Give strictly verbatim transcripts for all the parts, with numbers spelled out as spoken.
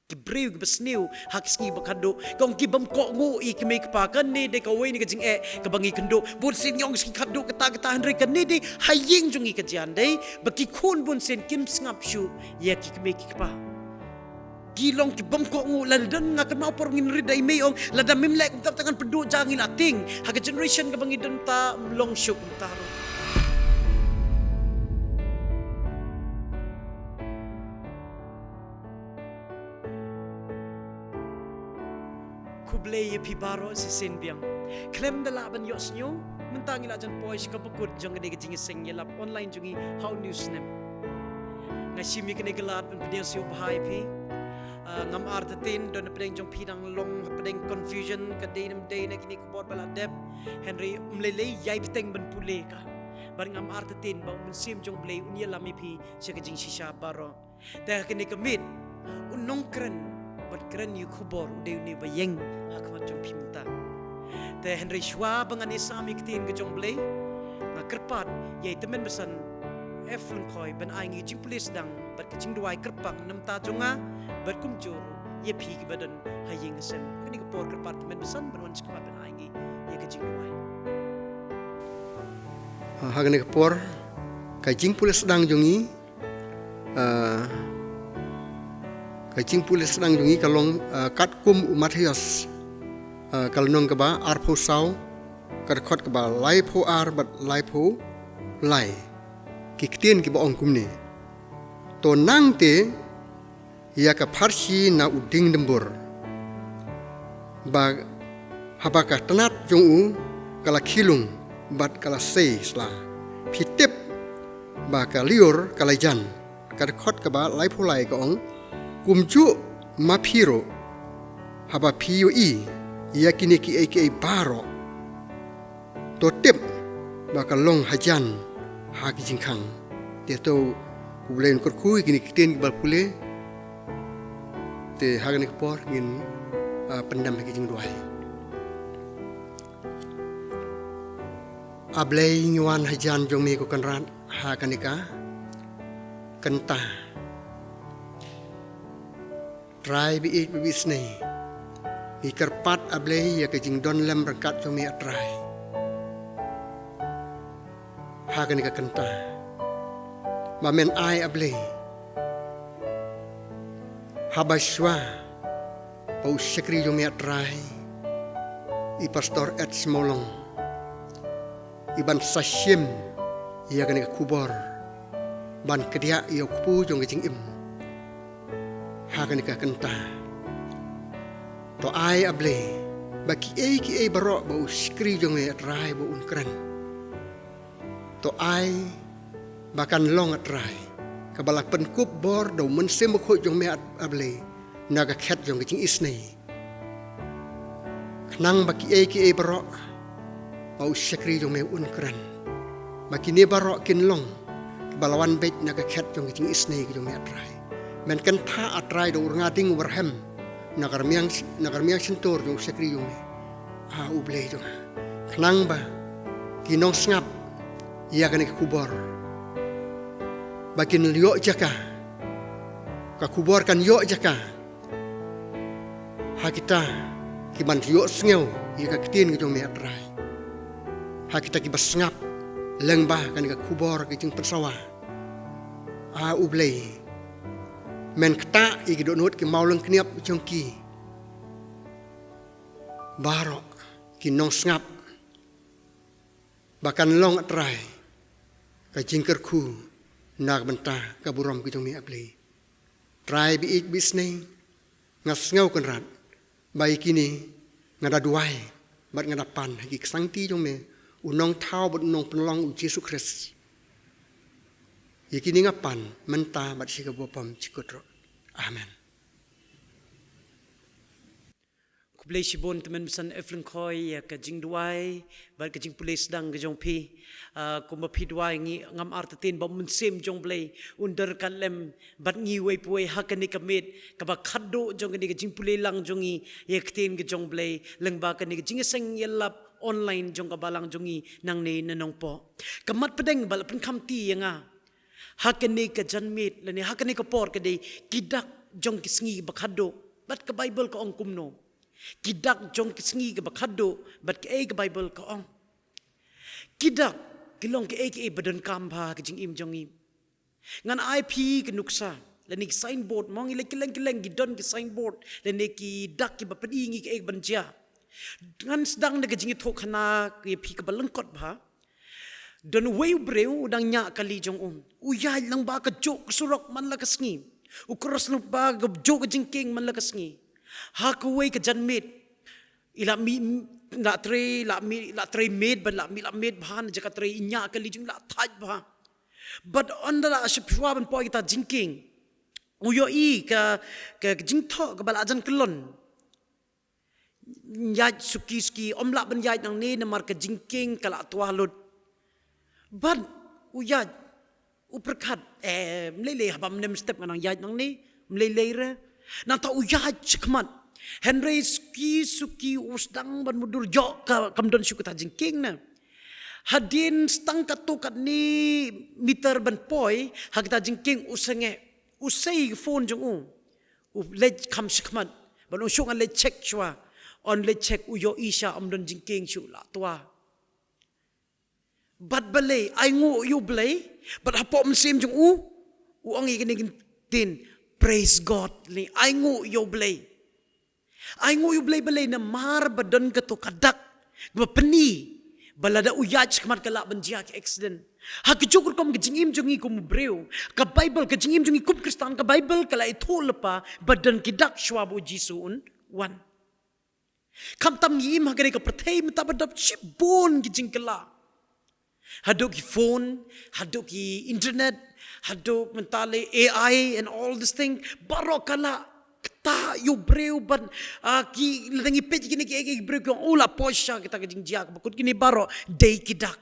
Ki briew kiba sniew ha ki sngi ba khadduh, ka ong ki bym kohnguh ïa ki kmie ki kpa. Kane dei kawei na ka jingeh kaba ngi kynduh. Bun sien ngi ong ki sngi khadduh kata kata, hynrei kane dei ha ïing jong ngi ka jan dei ba ki khun bun sien kim sngap shuh ïa ki kmie ki kpa. Ki long ki bym kohnguh. Lada don, nga kynmaw por ngin rit da i mei, ong, lada mem leh kumta te ngan pynduh ja, ngi la tieng. Ha ka generation kaba ngi don mynta ym long shuh kumta ruh. Khublei ïa phi baroh shisien biang. Khlem da lah ban ïohsngew, mynta ngi la jan poi sha kaba kut jong kane ka jingïaseng ïalap online jong ngi ha une u snem. Nga shim ïa kane ka lad ban pdiang sngewbha ïa phi. Ah, ngam artatien, don hapdeng jong phi dang long hapdeng confusion, ka dei ne ym dei ne kine ki khubor ba la dep. Hynrei ym lei lei, ïai bteng ban pule ka. Bad ngam artatien ba u Mynsiem jong U Blei un ïalam ïa phi sha ka jingshisha baroh. Te ha kane ka miet, u nongkren bad kren ïa u khubor u dei une ba ïeng ha khmat jong phi mynta. Te hynrei shuwa ba ngan ïasam ïa ka ktien ka jong U Blei, nga kyrpad ïa i tymmen basan F Lyngkhoi ban ai ngi jingpule sdang bad ka jingduwai kyrpang na bynta jong nga bad kumjuh ïa phi kiba don ha ïing ha sem. Kane ka por kyrpad tymmen basan ban wan sha khmat ban ai ngi ïa ka jingduwai. Ha kane ka por, ka jingpule sdang jong ngi, ah, ka jingpule sdang jong ngi ka long, ah, katkum u Mathaios, ah, ka lynnong kaba arphew saw, ka dkhot kaba laiphew ar bad laiphew lai. Ki ktien kiba ong kumne: To nangta ïa ka pharshi na u dieng dymbur, ba haba ka tnat jong u ka la khie lung bad ka la sei sla, phi tip ba ka lyiur ka la jan. Ka dkhot kaba laiphew lai ka ong: Kumjuh ma phi ruh, haba phi ïohi ïa kine kiei kiei baroh, to tip ba ka long hajan ha ki jingkhang. Te to U Blei un kyrkhu ïa kine ki ktien kiba la pule. Te ha kane ka por ngin, ah, pyndem ha ki jingduwai. A Blei, ngi wan hajan jong me ko Kynrad ha kane ka kynta. Trai ba ïeit ba isnei, ngi kyrpad, A Blei, ïa ka jingdon lem ryngkat jong me, A Trai, ha kane ka kynta ba men ai, A Blei, haba shuwa ba u shakri jong me, A Trai, i Pastor Ed Shymawlong, i ban sa shim ïa kane ka khubor ban kdiah ïa u kpu jong ka jingim ha kane ka kynta. To ai, A Blei, ba kiei kiei baroh ba u shakri jong me, A Trai, ba un kren, to ai ba kan long, A Trai, kaba la pynkup bor da u Mynsiem Bakhuid jong me, A Blei, na ka khet jong ka jingisnei. Khnang ba kiei kiei baroh ba u shakri jong me un kren, ba kine baroh kin long kiba la wan beit na ka khet jong ka jingisnei ka jong me, A Trai. Men kynta, A Trai, da u rnga ding uba rhem na ka rmiang, na ka rmiang shyntur jong u shakri jong me, A U Blei jong nga, khnang ba ki nongsngap ïa kane ka khubor ba kin ïoh jaka, ka khubor kan ïoh jaka ha kita ki ban ïohsngew ïa ka ktien ka jong me, A Trai, ha kita kiba sngap lyngba kane ka khubor ka jingpynsawa. A U Blei, men ktah ïa ki dohnud ki mawlyngkniap jong ki baroh ki nongsngap, ba kan long, A Trai, ka jingkyrkhu na ka bynta ka burom ka jong me, A Blei. Trai ba ïeit ba isnei, nga sngew, Kynrad, ba ïa kine nga da duwai bad nga da pan ha ki ksangti jong me, u Nongthaw bad u Nongpynlong, u Jisu Khrist. Ïa kine nga pan mynta bad shi ka bopom jingkut ruh. Amen. Khublei shibun tymmen basan F Lyngkhoi ïa ka jingduwai bad ka jingpule sdang ka jong phi. Ah, kumba phi duwai, ngi, ngam artatien ba u Mynsiem jong U Blei un don ryngkat lem bad ngi uwei pa uwei ha kane ka miet kaba khadduh jong kane ka jingpule lang jong ngi ïa ka ktien ka jong U Blei, lyngba kane ka jingïaseng ïalap online jong ka balang jong ngi nangne na Nongpoh. Ka mat pdeng ba la pynkhamti ïa nga ha kane ka janmiet lane ha kane ka por ka dei ki dak jong ki sngi ba khadduh, bad ka Bible ka ong kumno. Ki dak jong ki sngi ba khadduh, bad kaei ka Bible ka ong. Ki dak ki long kaei kaei ba donkam bha ha ka jingim jong ngi. Ngan ai phi ka nuksa, lane ki signboard, mo, ngi leh kylleng kylleng ki don ki signboard, lane ki dak kiba pyni ngi kaei ban jia. Ngan sdang da ka jingïathuhkhana ïa phi kaba lyngkot bha. Don uwei u briew u dang ñiah kali jong u. U ïaid lyngba ka juh ka surok man la ka sngi. U cross lyngba ka juh ka jingkieng man la ka sngi. Ha kawei ka janmiet, i la mih, la trei, la mih, la trei miet, bad la mih, la miet bha na jaka trei, i ñiah kali jong u la thait bha. Bad ynda la shiphew ban poi kita jingkieng, u ïohi ka, ka, ka jingthoh kaba la jan kyllon. Ïaid suki suki, ym lah ban ïaid nangne namar ka jingkieng ka la twa lut. Bad u ïaid, u pyrkhat, eh, ym lei lei, haba mynne mynstep nga nang ïaid nangne, ym lei lei re. Nangta u ïaid shakhmat. Hynrei suki suki u sdang ban mutdur, ïoh ka, kam don shuh kata jingkieng na. Hadien tang katto katne meter ban poi ha kata jingkieng, u sangeh. U sei phone jong u. U leit kham shakhmat. Ban ong shuh ngan leit check shuwa. Yn leit check, u ïohi sha ym don jingkieng shuh, la twa. Bad balei, ainguh ïa U Blei, bad hapoh mynsiem jong u, u ong ïa kine ki ktien, "Praise God," lane ainguh ïa U Blei. Ainguh ïa U Blei, balei, namar ba don kato ka dak kaba pyni ba lada u ïaid shakhmat ka lah ban jia ka accident. Ha kajuh ka rukom ka jingim jong ngi kum u briew, ka Bible, ka jingim jong ngi kum Khristan, ka Bible ka la ïathuh lypa ba don ki dak shuwa ba U Jisu un wan. Khamtam ngi im ha kane ka pyrthei mynta ba dap shibun ki jingkylla. Haduh ki phone, haduh ki internet, haduh mynta leh A I and all this thing. Baroh ka la ktah ïa u briew bad, ah, ki, lada ngi peit kine ki, ki briew ki ong, "Oh, la poi sha kita ka jingjia kaba kut." Kine baroh dei ki dak.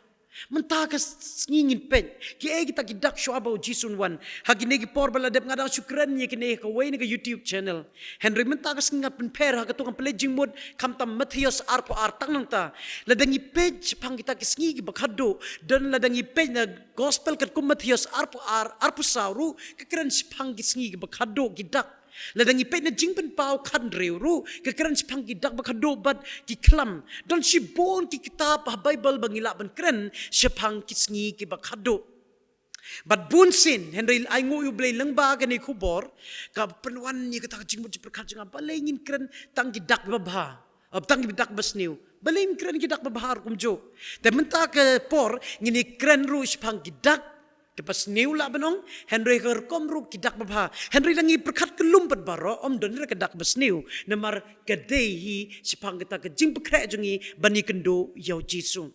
Mynta ka sngi ngin peit kiei kita ki dak shuwa ba U Jisu un wan. Ha kine ki por ba la dep nga dang shu kren ïa kine ha kawei na ka YouTube channel. Hynrei mynta ka sngi ngan pynpher ha kato, ngan pynleit jingmut khamtam Mathaios arphew ar tang nangta. Lada ngi peit shaphang kita ki sngi kiba khadduh, don lada ngi peit na Gospel katkum Mathaios arphew ar, arphew saw ruh, ka kren shaphang ki sngi kiba khadduh, ki dak. Lada ngi peit na Jingpynpaw khathynriew ruh, ka kren shaphang ki dak ba khadduh bad ki khlam. Don shibun ki kitab ha Bible ba ngi lah ban kren shaphang ki sngi kiba khadduh. Bad bun sien, hynrei ainguh ïa U Blei, lyngba kane ka khubor, ka pynwan ïa kata ka jingmut jingpyrkhat jong nga, balei ngin kren tang ki dak ba bha, eh, tang ki dak ba sniew. Balei ngin kren ki dak ba bha ruh kumjuh. Te mynta ka por, ngin ïa kren ruh shaphang ki dak kiba sniew lah ban ong, hynrei ka rukom ruh ki dak ba bha. Hynrei lada ngi pyrkhat kyllum pat baroh, ym don re ka dak ba sniew. Namar ka dei hi shaphang kata ka jingpynkhreh jong ngi ban ïakynduh ïa U Jisu.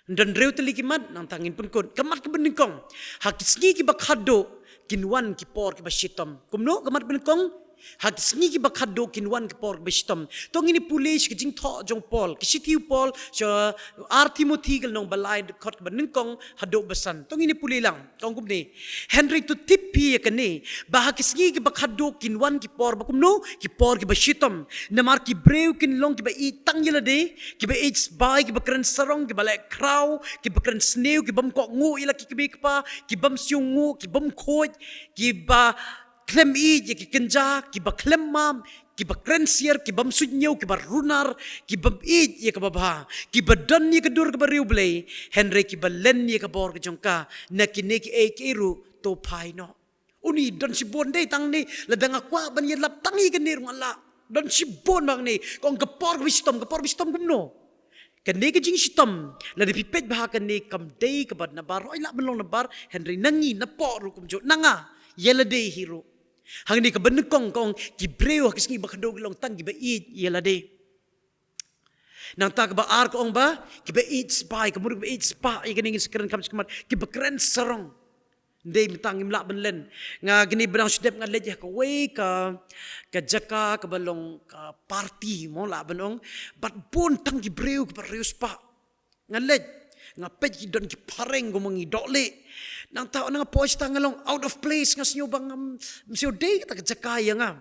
Don hynriew tylli ki mat, nangta ngin pynkut. Ka mat kaba nyngkong, ha ki sngi kiba khadduh kin wan ki por kiba shitom. Kumno ka mat ba nyngkong? Ha ki sngi kiba khadduh kin wan ki por kiba shitom. To ngin ïa pule sha ka jingthoh jong u Paul, ka shithi u Paul sha ar Timothi ka lynnong ba lai, dkhot kaba nyngkong haduh ba san. To ngin ïa pule lang. Ka ong kumne. Hynrei to tip phi ïa kane, ba ha ki sngi kiba khadduh kin wan ki por ba kumno, ki por kiba shitom. Namar ki briew kin long kiba ïeit tang ïa lade, kiba ïeit sbai, kiba kren sarong, kiba leh khraw, kiba kren sniew, kibym kohnguh ïa la ki kmie kpa, kibym sngewnguh, kibym khuid, kiba khlem ïeit ïa ki kynja, kiba khlem map, kiba kren siar, kibym suidñiew, kiba runar, kibym ïeit ïa kaba bha, kiba don ïa ka dur kaba riewblei, hynrei kiba len ïa ka bor ka jong ka. Na kine kiei kiei ruh to phai noh. Uni don shibun, dei tang ne, lada nga kwah ban ïalap tang ïa kane ruh nga lah. Don shibun bha ne, ka ong ka por kaba shitom, ka por kaba shitom kumno? Kane ka jingshitom, lada phi peit bha kane kam dei kaba nabar, hooid lah ban long nabar, hynrei na ngi napoh ruh kumjuh, na nga, ïa lade hi ruh. Hangne kaba nyngkong ka ong ki briew ha ki sngi ba khadduh ki long tang kiba ïeit ïa lade. Nangta kaba ar ka ong ba kiba ïeit spah, ka mut kiba ïeit spah, ïa kane ngin sa kren kham shakhmat, kiba kren sarong. Dei mynta ngim lah ban len. Nga kane ba dang shu dep nga leit ha kawei ka, ka jaka kaba long ka party mo lah ban ong. Bad bun tang ki briew kiba riewspah. Nga leit, nga peit ki don ki phareng kumba ngi doh leh. Nangta nga poi shata nga long out of place, nga sngew ba ngam, ym sngew dei kata ka jaka ïa nga.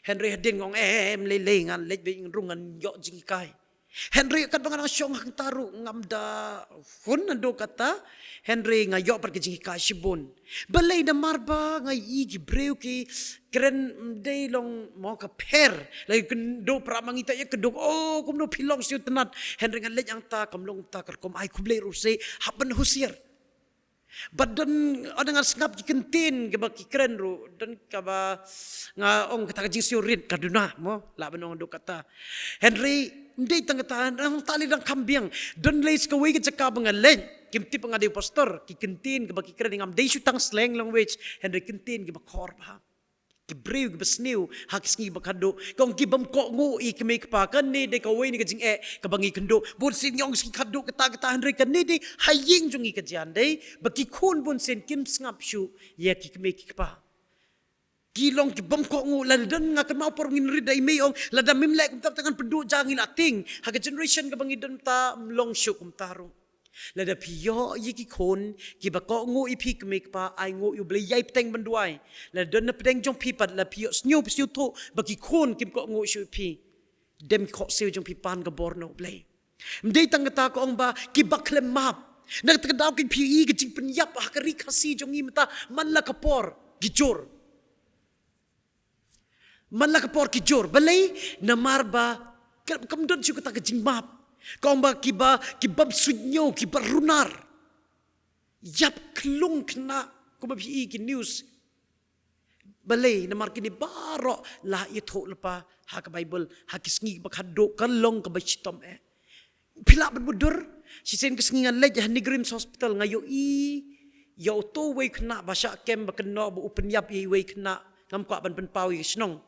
Hynrei hadien nga ong, eh, eh, ym lei lei, ngan leit beit ngan rung, ngan ïoh jinghikai. Hynrei katba nga dang shong hangta ruh ngam da hun naduh kata. Hynrei nga ïoh pat ka jinghikai shibun. Balei? Namar ba nga ïohi ki briew ki kren ym dei long mo ka pher. Lei kynduh para ma ngi ta ïa kynduh, oh kumno phi long shu tnat. Hynrei nga leit hangta kam long ta ka rukom, ai khublei ruh se, hap ban husiar. Bad don, oh, nga sngap ki kyntien kiba ki kren ruh, don kaba nga ong kata ka jingsngewrit ka duna mo, lah ban ong duk kata. Hynrei ym dei tang kata, hangta lei dang kham biang. Don lei sa kawei ka jaka ba nga leit, kim tip nga dei pastor, ki kyntien kiba ki kren ngam dei shu tang slang language, hynrei kyntien kiba khor bha. Ki briew kiba sniew ha ki sngi ba khadduh. Ka ong ki bym kohnguh ïa ki kmie ki kpa, kane dei kawei na ka jingeh kaba ngi kynduh. Bun sien ngi ong sngi khadduh kata kata, hynrei kane dei ha ïing jong ngi ka jia, dei ba ki khun bun sien kim sngap shuh ïa ki kmie ki kpa. Ki long ki bym kohnguh. Lada don, nga kynmaw por ngin rit da i mei, ong lada mim leh kumta te ngan pynduh ja, ngi la tieng. Ha ka generation kaba ngi don mynta ym long shuh kumta ruh. Lada phi ïoh ïa ki khun kiba kohnguh ïa phi kmie kpa, ainguh ïa U Blei, ïai bteng ban duwai. Lada don na pdeng jong phi pat, lada phi ïohsngew, phi sngewthuh ba ki khun kim kohnguh shuh ïa phi, dem ki khohsiew jong phi pan ka bor na U Blei. Ym dei tang kata, ka ong ba kiba khlem map. Na kata ka daw ki phi ïohi ka jingpynïap ha ka ri Khasi jong ngi mynta, man la ka por ki jur. Man la ka por ki jur. Balei? Namar ba ka, kam don shuh kata ka jingmap. Ka ong ba kiba, ki bym suidñiew, kiba runar. Ïap khlung khynnah, kumba phi ïohi ki news. Balei? Namar kine baroh la ïathuh lypa ha ka Baibl, ha ki sngi ba khadduh, ka long kaba shitom eh. Phi lah ban mutdur, shisien ka sngi nga leit ha NEIGRIHMS Hospital, nga ïohi ïa uto uwei u khynnah ba shah kem, ba kynnoh ba u pynïap ïa iwei i khynnah, ngam kwah ban pynpaw ïa ka shnong.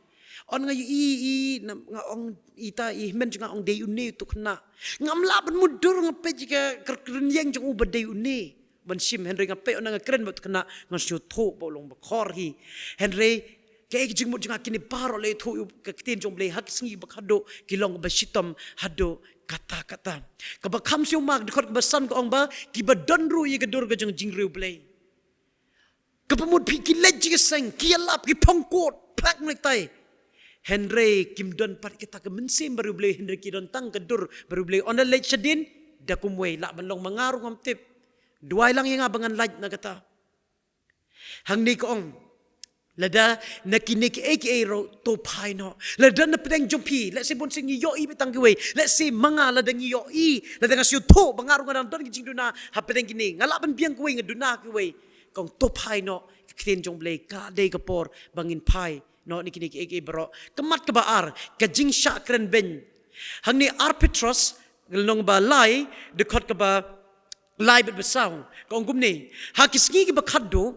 Ong nga ïohi i, nga ong ita i hynmen jong nga, ong dei une uto u khynnah. Ngam lah ban mutdur, nga peit ïa ka, ka rynïeng jong u ba dei une. Ban shim, hynrei nga peit, ong nga kren bad u khynnah, nga sngewthuh ba u long ba khor hi. Hynrei kaei ka jingmut jong nga, kine baroh la ïathuh ïa ka ktien jong U Blei ha ki sngi ba khadduh, ki long ba shitom haduh katta katta. Kaba kham sngewma, dkhot kaba san ka ong ba kiba don ruh ïa ka dur ka jong ka jingriewblei. Kaba mut phi, ki leit jingïaseng, ki ïalap, ki phong coat, phak necktie. Hynrei kim don pat kita ka mynsiem bariewblei, hynrei ki don tang ka dur bariewblei. Ong da leit shadien, da kumwei, lah ban long ma nga ruh ngam tip. Duwai lang ïa nga ba ngan lait na kata. Hangne ka ong, lada na kine kiei kiei ruh to phai noh. Lada na pdeng jong phi, lehse bun sien ngi ïohi beit tang kiwei. Lehse ma nga lada ngi ïohi, lada nga sngewthuh ba nga ruh nga dang don ki jingduna ha pdeng kine, nga lah ban biang kiwei, nga duna kiwei. Ka ong to phai noh, ka ktien jong U Blei, ka dei ka por ba ngin phai noh na kine kiei kiei baroh. Ka mat kaba ar, ka jingshah kren beiñ. Hangne Ar Petros, lynnong ba lai, dkhot kaba lai bad ba saw, ka ong kumne: Ha ki sngi kiba khadduh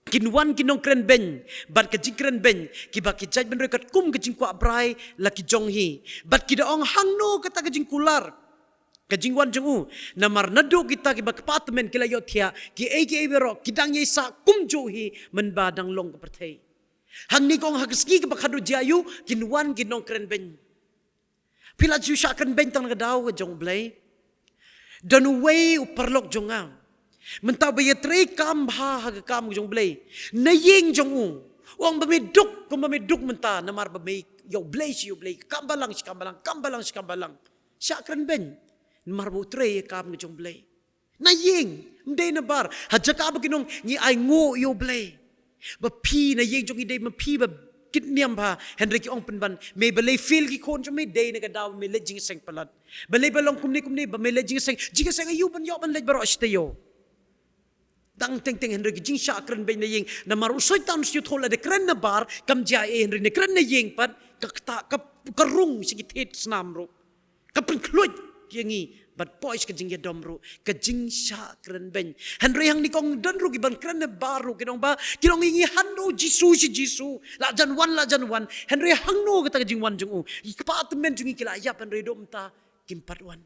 kin wan ki nongkren beiñ bad ka jingkren beiñ, kiba ki jait bynriew katkum ka jingkwah brai la ki jong hi. Bad ki da ong, hangno kata ka jingkular ka jingwan jong u? Namar naduh kita kiba kpa tymmen ki la ïoh thiah, kiei kiei baroh ki dang ïai sah kumjuh hi, mynba dang long ka pyrthei. Hangne ka ong ha ki sngi kiba khadduh jia aiu? Kin wan ki nongkren beiñ. Phi la ju shah kren beiñ tang na ka daw ka jong U Blei? Don uwei u paralok jong nga mynta ba ïatrei kam bha ha ka kam ka jong U Blei. Na ïing jong u, u ong ba me duk, kumba me duk mynta, namar ba me ïa U Blei shi ïa U Blei, kam balang shi kam balang, kam balang shi kam balang. Shah kren beiñ namar ba u trei ïa ka kam ka jong U Blei. Na ïing, ym dei na bar. Ha jaka ba ki ong ngi ainguh ïa U Blei, ba phi na ïing jong ngi dei ma phi ba kit niam bha, hynrei ki ong pynban, me balei fail ki khun jong me? Dei na ka daw ba me leit jingïaseng palat. Balei ba long kumne kumne ba me leit jingïaseng? Jingïaseng aiu ban ïoh ban leit baroh shi taïew? Dang teng teng, hynrei ki jingshah kren beiñ na ïing. Namar u Soitan u sngewthuh lada kren na bar kam jia ei, hynrei lada kren na ïing pat ka ktah, ka, ka rung sha ki thied snam ruh. Ka pynkhluit ïa ngi bad poi sha ka jingïadom ruh, ka jingshah kren beiñ. Hynrei hangne ka ong don ruh kiban kren na bar ruh, ki ong ba, ki ong ïa ngi, hangno Jisu shi Jisu, la jan wan, la jan wan. Hynrei hangno kata ka jingwan jong u? Ki kpa tymmen jong ngi ki la ïap, hynrei haduh mynta kim pat wan.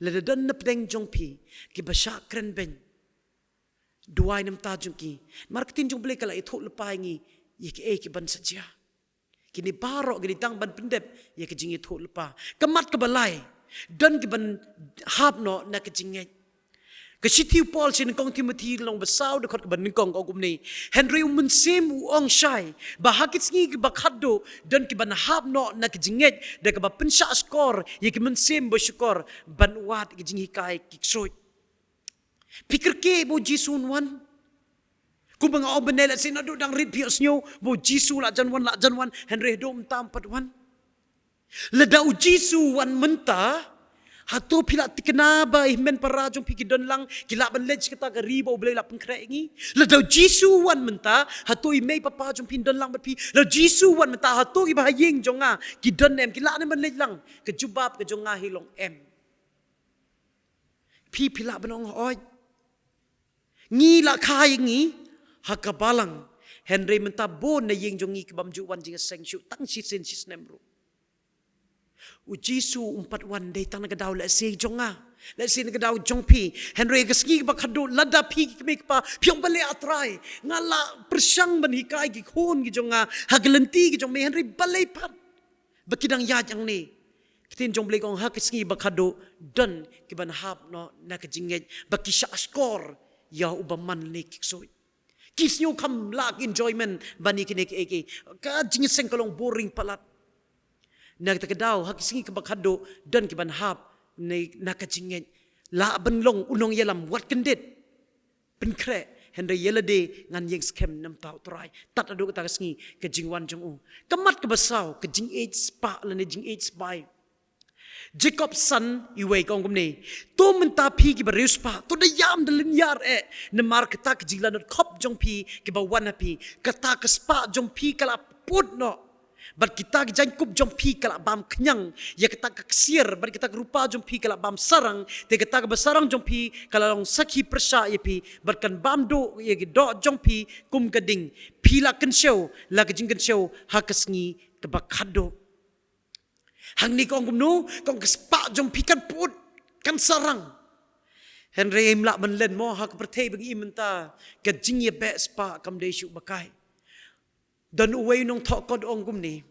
Lada don na pdeng jong phi kiba shah kren beiñ, duwai na bynta jong ki. Namar ka ktien jong U Blei ka la ïathuh lypa ïa ngi ïa kiei kiban sa jia. Kine baroh ki dei tang ban pyndep ïa ka jingïathuh lypa. Ka mat kaba lai, don kiban hap noh na ka jingngeit. Ka shithi u Paul sha ki nongkong Timothi lynnong ba saw dkhot kaba nyngkong ka ong kumne. Hynrei u mynsiem u ong shai ba ha ki sngi kiba khatduh don kiban hap noh na ka jingngeit da kaba pynshah shkor ïa ki mynsiem ba shukor ban wad ki jinghikai ki ksuid. Phi kyrkieh ba u Jisu un wan? Kumba nga ong mynne, lehse naduh dang rit phi ïohsngew ba u Jisu la jan wan, la jan wan, hynrei haduh mynta um pat wan. Lada u Jisu u wan mynta, hato phi la thikna ba i hynmen para jong phi ki don lang, ki lah ban leit sha kata ka ri ba U Blei la pynkhreh ïa ngi? Lada u Jisu u wan mynta, hato i mei papa jong phi ki don lang bad phi? Lada u Jisu u wan mynta, hato kiba ha ïing jong nga ki don em, ki lah ne ban leit lang? Ka jubab ka jong nga hi long em. Phi, phi lah ban ong hooid. Ngi la kha ïa ngi ha ka balang. Hynrei mynta bun na ïing jong ngi ki bym ju wan jingïaseng shuh tang shisien shisnem ruh. U Jisu um pat wan dei tang na ka daw lehse jong nga, lehse na ka daw jong phi. Hynrei ka sngi kaba khatduh lada phi ki kmie ki kpa phi ong, balei A Trai, nga la pyrshang ban hikai ki khun ki jong nga ha ka lynti ki jong me, hynrei balei pat ba ki dang ïaid hangne? Ka ktien jong U Blei ka ong ha ka sngi ba khatduh don kiban hap noh na ka jingngeit ba ki shah shkor ïa u bymman lane ki ksuid. Ki sngew kham lah ki enjoyment ban ïa kine kiei kiei. Ka jingïaseng ka long boring palat. Na kata ka daw ha ka sngi kaba khatduh don kiban hap na, na ka jingngeit. Lah ban long u nongïalam wat kyndit, pynkhreh, hynrei ïa lade ngan ïeng skhem na bynta U Trai. Tad haduh kata ka sngi ka jingwan jong u. Ka mat kaba saw, ka jingïeit spah lane jingïeit sbai. Jacob Sand, iwei, ka ong kumne: To mynta phi kiba riewspah, to da ïam da lynñiar eh, namar kata ka jinglanot khop jong phi kiba wan ha phi, kata ka spah jong phi ka la put noh. Bad kita ki jaiñkup jong phi ka la bam khñiang, ïa kata ka ksiar bad kita ka rupa jong phi ka la bam sarang, te kata kaba sarang jong phi ka la long sakhi pyrshah ïa phi, bad kan bam duh ïa ki doh jong phi kum ka ding. Phi la kynshew la ka jingkynshew ha ka sngi kaba khatduh. Hangne ka ong kumno, ka ong ka spah jong phi kan put, kan sarang. Hynrei im lah ban len mo ha ka pyrthei ba ngi im mynta, ka jingïabeh spah kam dei shuh ba kai. Don uwei u nongthoh kot ong kumne: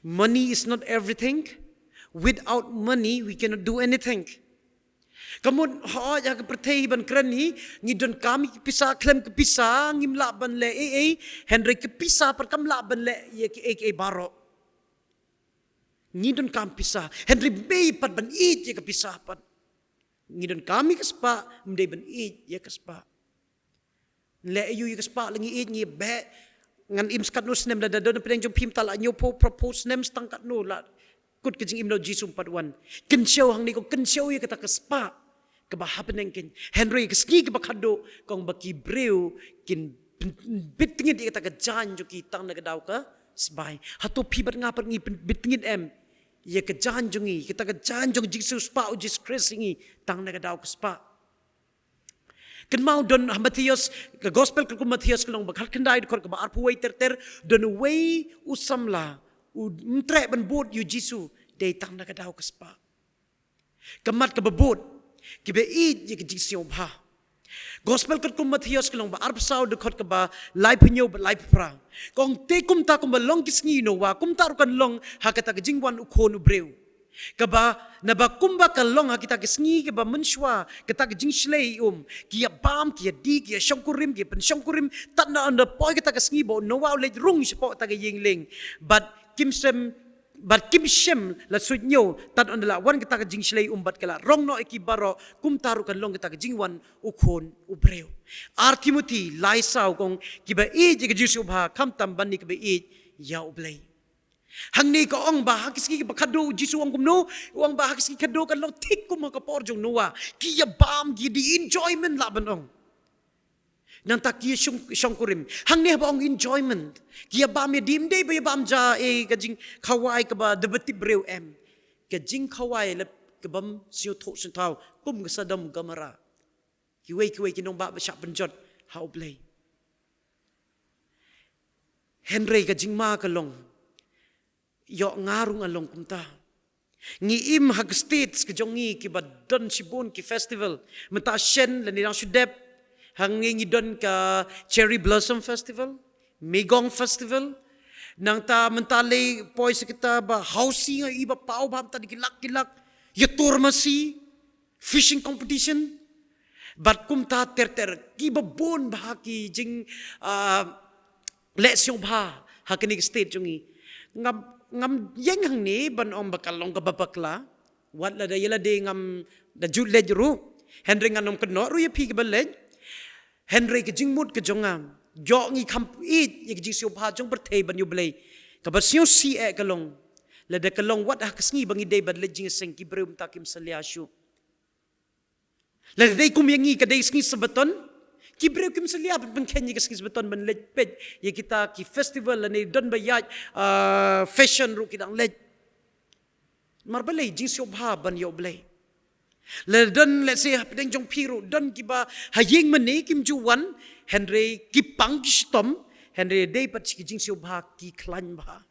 Money is not everything. Without money, we cannot do anything. Ka mut hooid ha ka pyrthei hi ban kren hi, ngi donkam ïa ka pisa, khlem ka pisa ngim lah ban leh ei ei, hynrei ka pisa pat kam lah ban leh ïa kiei kiei baroh. Ngi donkam pisa, hynrei ym dei pat ban ïeit ïa ka pisa pat. Ngi donkam ïa ka spah, ym dei ban ïeit ïa ka spah. Leh aïu ïa ka spah lada ngi ïeit ngi beh? Ngan im sa katno snem, lada don pdeng jong phi mynta la hynñiewphew, phraphew snem, sa tang katno la kut ka jingim lada u Jisu um pat wan? Kynshew hangne, ko kynshew ïa kata ka spah kaba hapdeng kein. Hynrei ka sngi kaba khatduh, ka ong ba ki briew kin bit tngit ïa kata ka jaiñ jong ki tang na ka daw ka sbai. Hato phi bad nga pat ngi bit tngit em ïa ka jaiñ jong ngi, kata ka jaiñ jong ka jingsiewspah u Jisu Khrist ïa ngi tang na ka daw ka spah? Kynmaw don ha Mathaios, ka Gospel katkum u Mathaios ka lynnong ba khatkhyndai, dkhot kaba arphew wei ter ter, don uwei u samla um treh ban bud ïa u Jisu dei tang na ka daw ka spah. Ka mat kaba bud, kiba ïeit ïa ka jingsngewbha. Gospel katkum u Mathaios ka lynnong ba arphew saw, dkhot kaba laiphew hynñiew bad laiphew phra, ka ong: Te kumta kumba long ki sngi u Noah, kumta ruh kan long ha kata ka jingwan u Khun u briew. Kaba, naba kumba ka long ha kita ki sngi kiba mynshuwa kata ka jingshlei um, ki ïa bam, ki ïa dih, ki ïa shongkurim, ki ïa pynshongkurim, tad na ynda poi kata ka sngi ba u Noah u leit rung shapoh kata ka ïing lieng. Bad kim shem, bad kim shem la suidñiew, tad ynda la wan kata ka jingshlei um bad ka la rong noh ïa ki baroh, kumta ruh kan long kata ka jingwan u Khun u briew. Ar Timothi lai saw ka ong: Kiba ïeit ïa ka jingsngewbha khamtam ban ïa kiba ïeit ïa U Blei. Hangne ka ong ba ha ki sngi ba khatduh u Jisu u ong kumno, u ong ba ha ki sngi khatduh kan long thik kum ha ka por jong u Noah. Ki ïa bam, ki ïa dih, enjoyment lah ban ong. Nangta ki ïa shong, shongkurim. Hangne haba ong enjoyment, ki ïa bam ïa dih, ym dei ba ïa bam ja, eh, ka jingkhawai kaba da ba tip briew em. Ka jingkhawai lep kaba ym sngewthuh sngewthaw kum ka Sodom Gomorrah. Kiwei kiwei ki nongbah ba shah pynjot ha U Blei. Hynrei ka jingma ka long, ïoh nga ruh nga long kumta. Ngi im ha ki states ki jong ngi kiba don shibun ki festival. Mynta shen lane dang shu dep, hangne ngi don ka Cherry Blossom Festival, Magong Festival. Nangta mynta lei poi sa kita ba Hausi, nga i ba paw ba mynta da ki lak ki lak ïa tur masi. fishing competition, bad kumta ter ter, kiba bun bha ki jing, ah, leh sngewbha ha kane ka state jong ngi. Ngam, ngam ïeng hangne ban ong ba ka long kaba bakla, wat lada ïa lade ngam da ju leit ruh, hynrei ngan ym kynnoh ruh ïa phi kiba leit. Hynrei ka jingmut ka jong nga, ïoh ngi kham ïeit ïa ka jingsngewbha jong pyrthei ban ïa U Blei. Kaba sngewsih eh ka long, lada ka long wat ha ka sngi ba ngi dei ban leit jingïaseng, ki briew mynta kim salia shuh. Lada dei kum ïa ngi ka dei sngi Sabaton, ki briew kim salia ban pynkheiñ ïa ka sngi Sabaton ban leit peit ïa kita ki festival lane don ba ïaid, ah, fashion ruh ki dang leit. Namar balei? Jingsngewbha ban ïa U Blei. Lada don, let's say, hapdeng jong phi ruh don kiba ha ïing mane kim ju wan, hynrei ki pang ki shitom, hynrei dei pat shi ki jingsngewbha ki khlaiñ bha.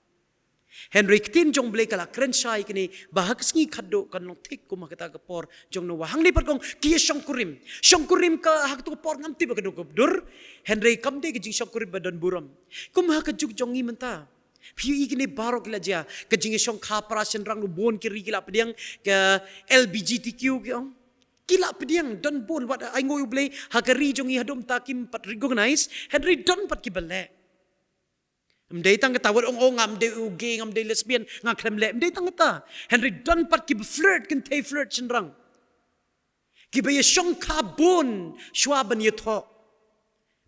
Hynrei ka ktien jong U Blei ka la kren shai kane ba ha ka sngi khatduh kan long thik kum ha kata ka por jong Noah. Hangne pat ka ong ki ïa shongkurim. Shongkurim ka ha kata ka por ngam tip ba ka dei kaba dur, hynrei kam dei ka jingshongkurim ba don burom. Kum ha ka juk jong ngi mynta, phi ïohi kine baroh ki la jia, ka jingïashongkha para shynrang ruh bun ki ri ki la pdiang, ka L G B T Q ki ong. Ki la pdiang, don bun, wat ai nguh ïa U Blei, ha ka ri jong ngi haduh mynta kim pat recognize, hynrei don pat kiba leh. Ym dei tang kata, wat ong, ong, ngam dei u gay, ngam dei lesbian, nga khlem leh, ym dei tang kata. Hynrei don pat kiba flirt, kynthei flirt shynrang. Kiba ïashongkha bun shuwa ban ïathoh.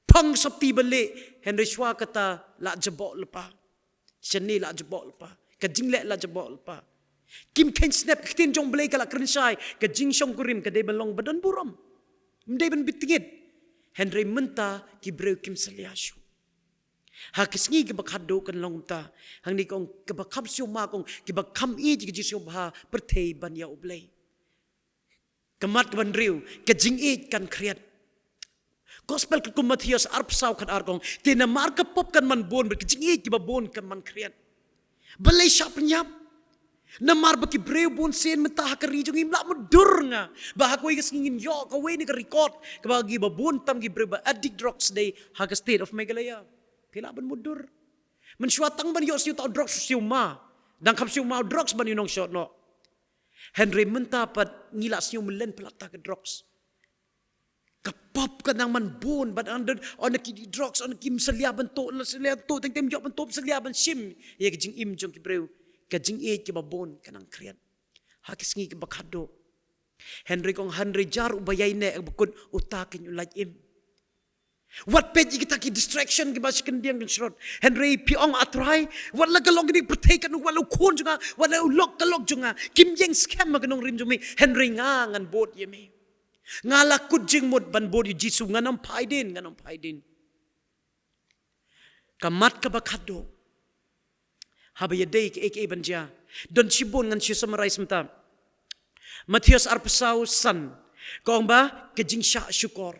Phong sopti ba lieh, hynrei shuwa kata la jaboh lypa. Shane la jaboh lypa. Ka jingleh la jaboh lypa. Kim kheiñ snep, ka ktien jong U Blei ka la kren shai, ka jingshongkurim ka dei ban long ba don burom. Ym dei ban bit tngit. Hynrei mynta ki briew kim salia shuh. Ha ka sngi kaba khatduh kan long mynta. Hangne ka ong kaba kham sngewma, ka ong kiba kham ïeit ïa ka jingsngewbha pyrthei ban ïa U Blei. Ka mat kaba hynriew, ka jingïeit kan khriat. Gospel katkum Mathaios arphew saw khatar ka ong, te namar ka pop kan man bun, bad ka jingïeit kiba bun kan man khriat. Balei shah pynïap? Namar ba ki briew bun sien mynta ha ka ri jong ngi, ym lah mutdur nga ba ha kawei ka sngi ngin ïoh kawei na ka record kaba kiba bun tam ki briew ba addict drugs dei ha ka state of Meghalaya. Phi lah ban mutdur. Mynshuwa tang ban ïoh sniew tau drugs sniew ma. Dang kham sniew ma drugs ban ïoh nongshot noh. Hynrei mynta pat ngi la sniew mlien palat ta ka drugs. Ka pop ka nang man bun, bad ynda, ynda ki dih drugs, ynda kim salia ban tuh, la salia tuh, teng teng ym ïoh ban tuh, salia ban shim ïa ka jingim jong ki briew. Ka jingïeit kiba bun ka nang khriat ha ka sngi kaba khatduh. Hynrei ka ong, hynrei jar uba ïaineh ba kut, uta kin ïoh lait im. Wat peit ïa kita ki distraction kiba shi khyndiat kan shrot. Hynrei phi ong, A Trai, wat la ka long kane ka pyrthei kan, wat la u khun jong nga, wat la u lok ka lok jong nga, kim ïeng skhem ha ka nongrim jong me, hynrei nga ngan bud ïa me. Nga la kut jingmut ban bud ïa U Jisu, ngan ym phai dien, ngan ym phai dien. Ka mat kaba khatduh. Haba ïadei kaei kaei ban jia, don shibun, ngan shu summarize mynta. Mathaios arphew saw san, ka ong ba ka jingshah shukor.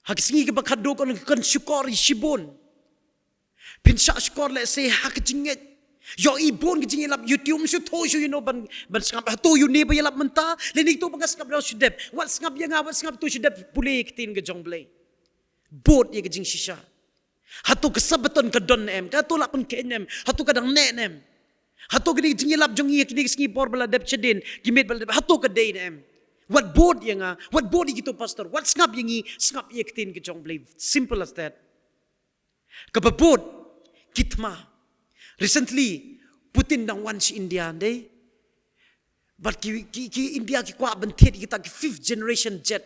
Ha ka sngi kaba khatduh ka ong kan shukor ïa shibun. Phin shah shukor lehse ha ka jingngeit. Ïohi bun ka jingïalap, YouTube, shu thoh shu, you know, ban, ban sngap, hato ïa une ba ïalap mynta, lane ïa uto ba nga sngap da shu dep. Wat sngap ïa nga, wat sngap ïa uto, shu dep pule ïa ka ktien ka jong U Blei. Bud ïa ka jingshisha. Hato ka Sabaton ka don ne em? Hato lah pynkheiñ ne em? Hato ka dang neh ne em? Hato kane ka jingïalap jong ngi ha kine ki sngi bor ba la dep shadien, ki miet ba la dep, hato ka dei ne em? Wat bud ïa nga, wat bud ïa kito pastor, wat sngap ïa ngi, sngap ïa ka ktien ka jong U Blei. Simple as that. Kaba bud, ki thma. Recently Putin dang wan sha India, ym dei? Bad ki, ki, ki India ki kwah ban thied ïa kita ki fifth generation jet,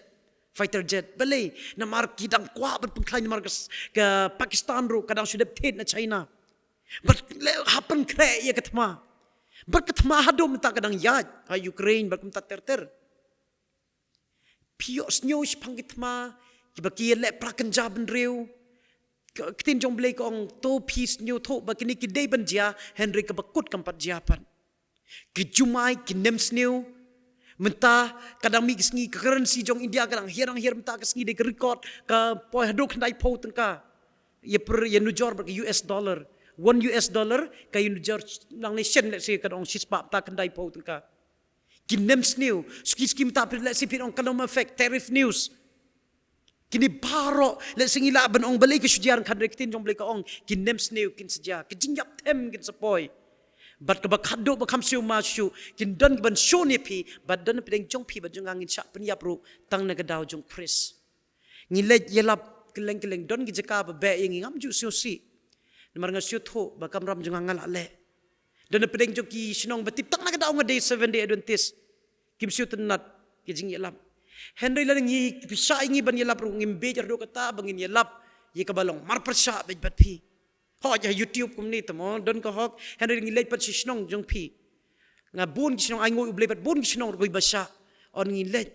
fighter jet. Balei? Namar ki dang kwah ban pynkhlaiñ namar ka s-, ka Pakistan ruh ka dang shu dep thied na China. Bad leh hap pynkhreh ïa ka thma. Bad ka thma haduh mynta ka dang ïaid ha Ukraine bad kumta ter ter. Phi ïohsngew shaphang ki thma kiba ki ïaleh pra kynja bynriew? Ka, ka ktien jong U Blei ka ong, to phi sngewthuh ba kine ki dei ban jia, hynrei kaba kut kam pat jia pat. Ki jumai, ki nemsniew. Mynta ka dang mih ka sngi, ka currency jong India ka dang hiar, dang hiar, mynta ka sngi dei ka record, ka poi haduh khyndai phew tyngka. Ïa pyrshah, ïa nujor bad ka U S dollar. One U S dollar ka ïa nujor nangne shen, lehse ka dang shispah, mynta khyndai phew tyngka. Ki nemsniew, suki suki mynta phi, lehse phi ong kan ym affect, tariff news. Kine baroh, lehse ngi lah ban ong balei ka shu jia, hynrei ka ktien jong U Blei ka ong, ki nemsniew kin sa jia, ka jingïap them kin sa poi. Bad kaba khadduh ba kham siew ma shuh, kin don kiban shun ïa phi, bad don pdeng jong phi, bad jong nga ngin shah pynïap ruh, tang na ka daw jong Khrist. Ngi leit ïalap kylleng kylleng don ki jaka ba beh ïa ngi ngam ju siew sih. Namar nga siew thuh ba kamram jong nga nga la leh. Don na pdeng jong ki shnong ba tip tang na ka daw nga dei Seventh Day Adventist. Kim siew tynnat ki jingïalap. Hynrei lada ngi pyrshah ïa ngi ban ïalap ruh ngim bit ruh kata ba ngin ïalap ïa kaba long marpyrshah bad bad phi. Hooid ha YouTube kumne te mo don ka hok, hynrei ngi leit pat sha shnong jong phi. Nga bun ki shnong ainguh ïa U Blei pat bun ki shnong ruh ba shah. Yn ngi leit.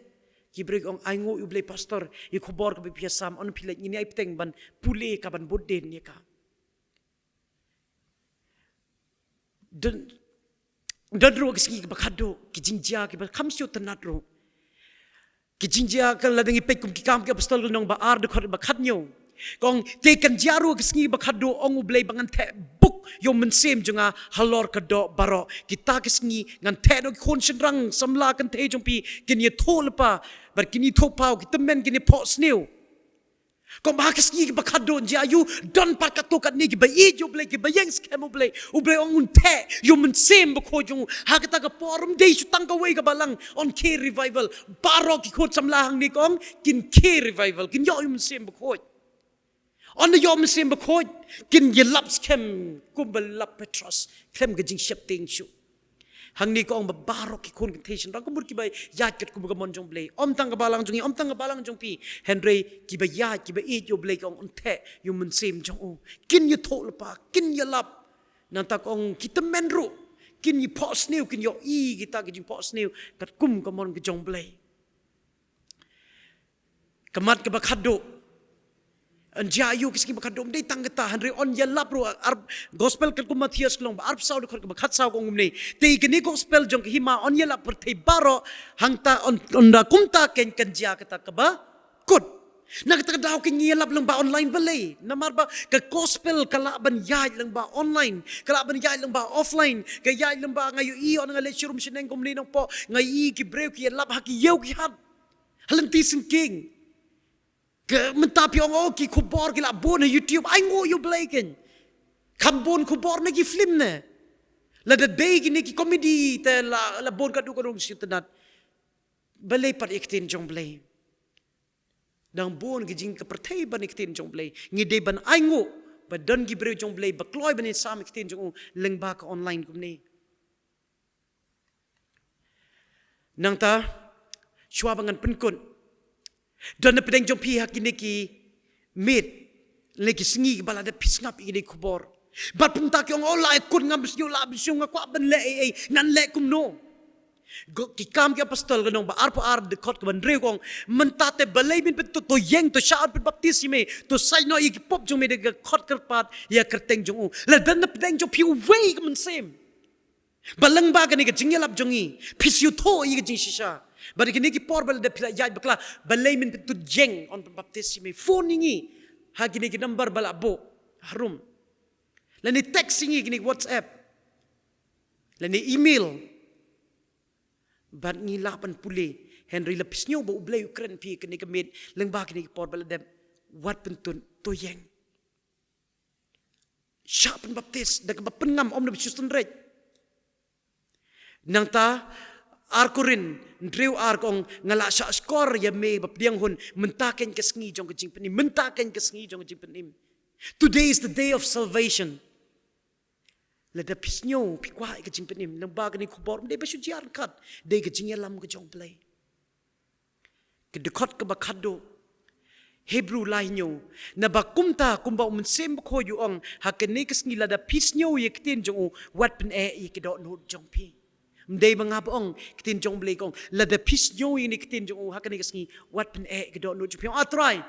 Ki briew ong ainguh ïa U Blei pastor, ïa khubor kaba phi ïasam, yn phi leit ngin ïai bteng ban pule ka ban bud dien ïa ka. Don, don ruh ki sngi kiba khadduh, ki jingjia kiba kham siew tynnat ruh. Ki jingjia ka lada ngi peit kum Ki Kam ki Apostol lynnong ba ar dkhot ba khathynñiew. Ka ong te kan jia ruh ki sngi ba khadduh ong U Blei ba ngan theh buk ïa u mynsiem jong nga halor ka doh baroh. Kita ki sngi ngan theh noh ki khun shynrang samla kynthei jong phi kin ïathuh lypa bad kin ïathuh paw, ki tymmen kin ïaphohsniew. Kumba ha ki sngi kiba khadduh jia ïa u, don pat katto katne kiba ïeit ïa U Blei, kiba ïeng skhem U Blei. U Blei ong un theh ïa u mynsiem bakhuid jong u. Ha kata ka por ym dei shu tang kawei ka balang, yn khie revival. Baroh ki khun samla hangne ka ong kin khie revival, kin ïoh ïa u mynsiem bakhuid. Ynda ïoh u mynsiem bakhuid, kin ïalap skhem kumba lap Petros khlem ka jingsheptieng shuh. Hangne ka ong ba baroh ki khun kynthei shynrang ka mut kiba ïaid katkum ka mon jong U Blei. Ym tang ka balang jong ngi, ym tang ka balang jong phi. Hynrei kiba ïaid, kiba ïeit ïa U Blei ka ong un theh ïa u mynsiem jong u. Kin ïathuh lypa, kin ïalap. Nangta ka ong ki tymmen ruh kin ïaphohsniew, kin ïohi kita ki jingphohsniew katkum ka mon ka jong U Blei. Ka mat kaba khadduh. Yn jia ïa u ki sngi ba khadduh, ym dei tang kata, hynrei yn ïalap ruh, ar, gospel katkum Mathaios lynnong ba arphew saw dkhot kaba khatsaw ka ong kumne. Te kane gospel jong ka hima yn ïalap pyrthei baroh, hangta yn, ynda kumta kein kan jia kata kaba kut. Na kata ka daw kein ngi ïalap lyngba online balei. Namar ba ka gospel ka lah ban ïaid lyngba online, ka lah ban ïaid lyngba offline, ka ïaid lyngba nga ïohi ynda nga leit sharum shaneng kumne nangpoh, nga ïohi ki briew ki ïalap ha ki ïew ki hat. Ha lynti syngkien. Ka mynta phi ong oh ki khubor ki la bun ha YouTube, ainguh ïa U Blei kein. Kham bun khubor na ki film ne. Lada dei kine ki comedy te la, la bun ka duk ka rung shu tynnat. Balei pat ïa ka ktien jong U Blei. Dang bun ki jing ka pyrthei ban ïa ka ktien jong U Blei. Ngi dei ban ainguh ba don ki briew jong U Blei ba kloi ban ïasam ïa ka ktien jong u lyngba ka online kumne. Nangta, shuwa ba ngan pynkut. Don na pdeng jong phi ha kine ki miet, lane ki sngi ba la dep phi sngap ïa kine ki khubor. Bad pynta ki ong oh la ïa kut ngam sngewbha, la bsngewbha nga kwah ban leh ei ei, ngan leh kumno. Go, Ki Kam ki Apostol ka lynnong ba arphew ar dkhot kaba hynriew ka ong mynta te balei men pynthut, to ïeng, to shah, pynbaptis ïa me, to shait noh ïa ki pop jong me da ka khot kyrpad ïa ka kyrteng jong u. La don na pdeng jong phi uwei ka mynsiem. Ba lyngba kane ka jingïalap jong ngi, phi shu thoh ïa ka jingshisha. Bad kine ki por ba la dep phi la ïaid bakla, balei men pynthut, ïeng, yn pynbaptis ïa me, phone ïa ngi ha kine ki number ba la buh harum. Lane text ïa ngi kine ki WhatsApp. Lane email. Bad ngi lah ban pule, hynrei la phi sngew ba U Blei u kren phi kane ka miet, lyngba kine ki por ba la dep, wat pynthut, to ïeng. Shah pynbaptis, da kaba pynngam, ym da ba shu synreit. Nangta, ar Korinth hynriew ar ka ong nga la shah shkor ïa me bapdiang hun, mynta kein ka sngi jong ka jingpynim, mynta kein ka sngi jong ka jingpynim. Today is the day of salvation. Lada phi sngew, phi kwah ïa ka jingpynim, lyngba kane ka khubor, ym dei ba shu jia ryngkat, dei ka jingïalam ka jong U Blei. Ka dkhot kaba khatduh. Hebru lai hynñiew. Naba kumta kumba u Mynsiem Bakhuid u ong, ha kane ka sngi lada phi sngew ïa ka ktien jong u, wat pyneh ïa ki dohnud jong phi. Ym dei ba nga ba ong, ka ktien jong U Blei ka ong, lada phi sngew ïa kane ka ktien jong u, ha kane ka sngi, wat pyneh ïa ki dohnud jong phi. Ong ah Trai,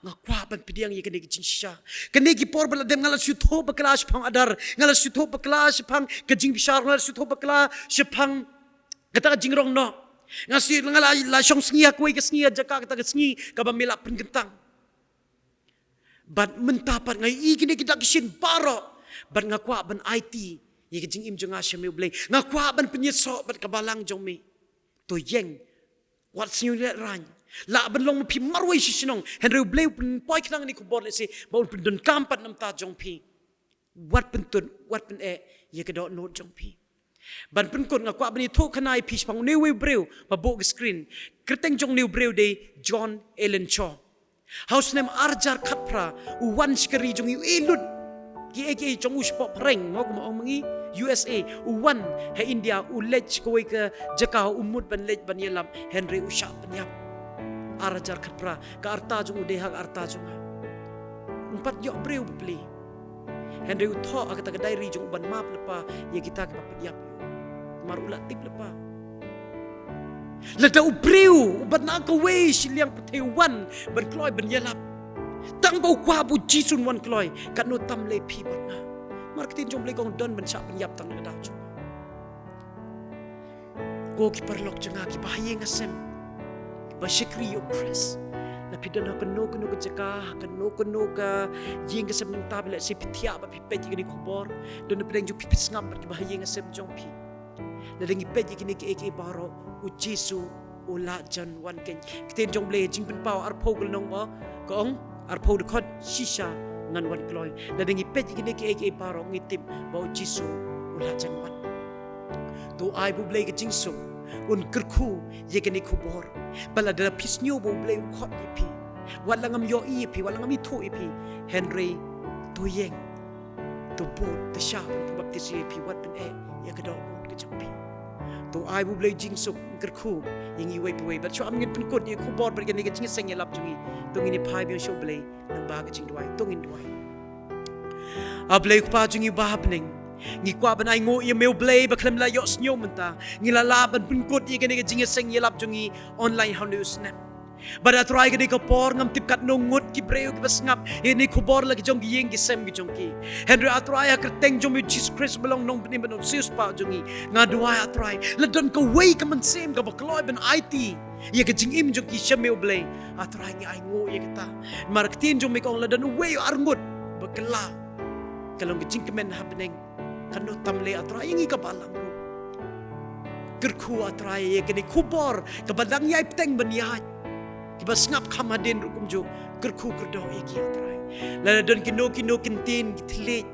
nga kwah ban pdiang ïa kane ka jingshisha. Kane ki por ba la dep nga la shu thoh bakla shaphang Adar, nga la shu thoh bakla shaphang ka jingbishar, nga la shu thoh bakla shaphang kata ka jingrong noh. Nga shu, nga la, la shong sngi ha kawei ka sngi ha jaka kata ka sngi kaba me la pynkyntang. Bad mynta pat nga ïohi kine ki dak ki shin baroh. Bad nga kwah ban aiti ïa ka jingim jong nga sha me U Blei. Nga kwah ban pynïasoh bad ka balang jong me. To ïeng. Wat sngew lehraiñ. Lah ban long ma phi marwei shi shnong. Hynrei U Blei u pynpoi khnang ïa kane ka khubor lehse ba un pyndonkam pat na bynta jong phi. Wat pyntut, wat pyneh ïa ka dohnud jong phi. Ban pynkut nga kwah ban ïathuh khana ïa phi shaphang une u briew ba buh ka screen. Kyrteng jong une u briew dei John Allen Shaw. Ha u snem ar hajar khatphra u wan sha ka ri jong ngi, u ïeh lut kiei kiei jong u shapoh phareng, mo, kumba ong ma ngi, U S A. U wan ha India, u leit sha kawei ka jaka, u mut ban leit ban ïalap, hynrei u shah pynïap. Ar hajar khatphra, ka rta jong u dei ha ka rta jong nga. Um pat ïoh briew ba plie. Hynrei u thoh ha kata ka diary jong u ban map lypa ïa kita kiba pynïap ïa u. Namar u la tip lypa. Lada u briew uba na kawei shiliang pyrthei u wan ban kloi ban ïalap, tang ba u kwah ba u Jisu un wan kloi, katno tam lei phi bad nga. Namar ka ktien jong U Blei ka ong don ban shah pynïap tang na ka daw jong nga. Ko ki paralok jong nga kiba ha ïing ha sem, kiba shakri ïa U Khrist, lada phi don ha kano kano ka jaka, ha kano kano ka ïing ka sem, nangta ba lehse phi thiah ba phi peit ïa kane ka khubor, don napdeng jong phi, phi sngap bad kiba ha ïing ha sem jong phi. Lada ngi peit ïa kine kiei kiei baroh, u Jisu u la jan wan keiñ. Ka ktien jong U Blei ha Jingpynpaw arphew ka lynnong ba, ka ong, arphew dkhot, shisha ngan wan kloi. Lada ngi peit ïa kine kiei kiei baroh ngi tip ba u Jisu u la jan wan. To ai ba U Blei ka jingsuk un kyrkhu ïa kane ka khubor. Ba lada phi sngew ba U Blei u khot ïa phi, wat la ngam ïohi ïa phi, wat la ngam ithuh ïa phi, hynrei to ïeng, to bud, to shah ban pynbaptis ïa phi, wat pyneh ïa ka dohnud ka jong phi. To ai ba U Blei jingsuk kyrkhu ïa ngi iwei pa iwei. Bad shuwa ngin pynkut ïa ka khubor bad kane ka jingïaseng ïalap jong ngi, to ngin ïa phai biang sha U Blei lyngba ka jingduwai. To ngin duwai. A Blei Kpa jong ngi ba ha bneng, ngi kwah ban ainguh ïa me U Blei ba khlem la ïohsngew mynta, ngi la lah ban pynkut ïa kane ka jingïaseng ïalap jong ngi online ha une u snem. Bad A Trai, ka dei ka por, ngam tip katno ngut ki briew kiba sngap ïa kane ka khubor la ki jong ki ïing ki sem ki jong ki. Hynrei A Trai, ha ka kyrteng jong me Jisu Khrist ba long Nongpynim bad Nongsiewspah jong ngi, nga duwai A Trai, la don kawei ka mynsiem kaba kloi ban aiti ïa ka jingim jong ki sha me U Blei, A Trai, ngi ainguh ïa kata. Namar ka ktien jong me ka ong la don uwei u arngut ba kylla, ka long ka jingkmen ha bneng. Katno tam lei A Trai ïa ngi ka balang ruh. Kyrkhu A Trai ïa kane ka khubor kaba dang ïai bteng ban ïaid. Kiba sngap kham hadien ruh kumjuh, kyrkhu kyrdoh ïa ki A Trai. Lada don kino kino ki ktien ki thylliej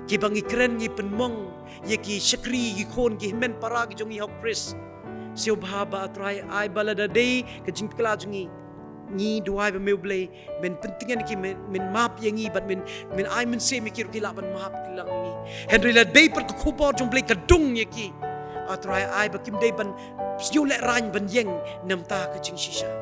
kiba ngi kren ngi pynmong ïa ki shakri, ki khun, ki hynmen para ki jong ngi ha U Khrist, sngewbha ba A Trai ai ba lada dei ka jingpynkhlaiñ jong ngi, ngi duwai ba me U Blei men pyntngen ïa ki, men, men map ïa ngi bad men, men ai mynsiem ïa ki ruh ki lah ban map ki lang ïa ngi. Hynrei la dei pat ka khubor jong U Blei ka dung ïa ki, A Trai, ai ba kim dei ban sngewlehrain ban ïeng na bynta ka jingshisha.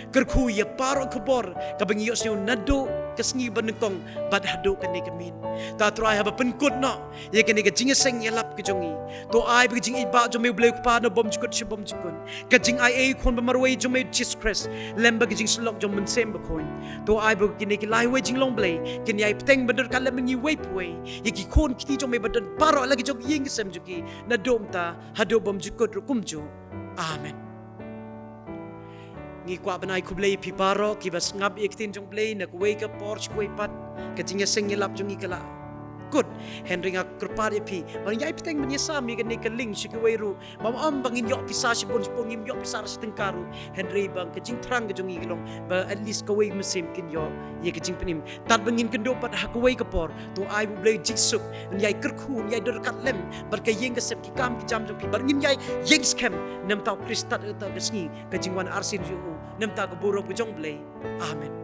Kyrkhu ïa baroh ka khubor kaba ngi ïohsngew naduh ka sngi ba nyngkong bad haduh kane ka miet. To A Trai, haba pynkut noh ïa kane ka jingïaseng ïalap ka jong ngi, to ai ba ka jingïeit ba jong me U Blei Kpa na bymjukut sha bymjukut, ka jingaiei Khun ba marwei jong me Jisu Khrist lem bad ka jingsyllok jong U Mynsiem Bakhuid, to ai ba kine ki lai wei jinglong Blei kin ïai bteng ban dur ka lem ngi wei pa wei, ïa ki khun kti jong me ba don baroh la ki jong ki ïing ki sem jong ki, naduh mynta haduh bymjukut ruh kumjuh. Amen. Ngi kwah ban ai khublei ïa phi baroh kiba sngap ïa ka ktien jong U Blei na kawei ka por sha kawei pat. Ka jingïaseng ïalap jong ngi ka la kut. Hynrei nga kyrpad ïa phi ba ngin ïai bteng ban ïasam ïa kane ka link sha kiwei ruh. Bym ym ba ngin ïoh pisa shibun shibun, ngim ïoh pisa shi tyngka ruh. Hynrei ba ka jingthrang ka jong ngi ka long ba at least kawei mynsiem kin ïoh ïa ka jingpynim. Tad ba ngin kynduh pat ha kawei ka por, to ai ba U Blei u jingsuk un ïai kyrkhu, un ïai dur ryngkat lem bad ka ïing ka sem, ki kam ki jam jong phi, bad ngin ïai ïeng skhem na bynta U Khrist tad kata ka sngi ka jingwan arsien jong u na bynta ka burom ka jong U Blei. Amen.